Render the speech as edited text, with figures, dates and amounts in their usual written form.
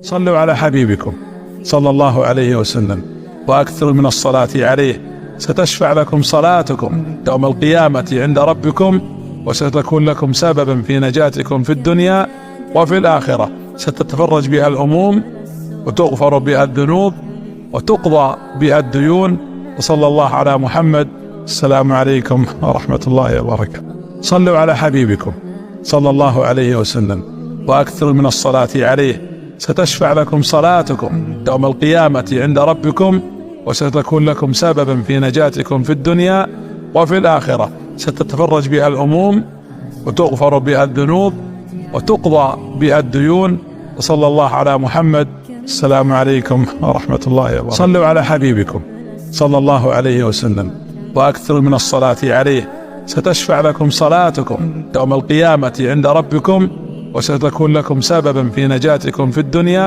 صلوا على حبيبكم صلى الله عليه وسلم، وأكثروا من الصلاة عليه. ستشفع لكم صلاتكم يوم القيامة عند ربكم، وستكون لكم سببا في نجاتكم في الدنيا وفي الآخرة. ستتفرج بها الهموم، وتغفر بها الذنوب، وتقضى بها الديون. وصلى الله على محمد. السلام عليكم ورحمة الله وبركاته. صلوا على حبيبكم صلى الله عليه وسلم، وأكثروا من الصلاة عليه. ستشفع لكم صلاتكم يوم القيامة عند ربكم، وستكون لكم سببا في نجاتكم في الدنيا وفي الآخرة. ستتفرج بها الهموم، وتغفر بها الذنوب، وتقضى بها الديون. وصلى الله على محمد. السلام عليكم ورحمة الله وبركاته. صلوا على حبيبكم صلى الله عليه وسلم، وأكثروا من الصلاة عليه. ستشفع لكم صلاتكم يوم القيامة عند ربكم، وستكون لكم سببا في نجاتكم في الدنيا.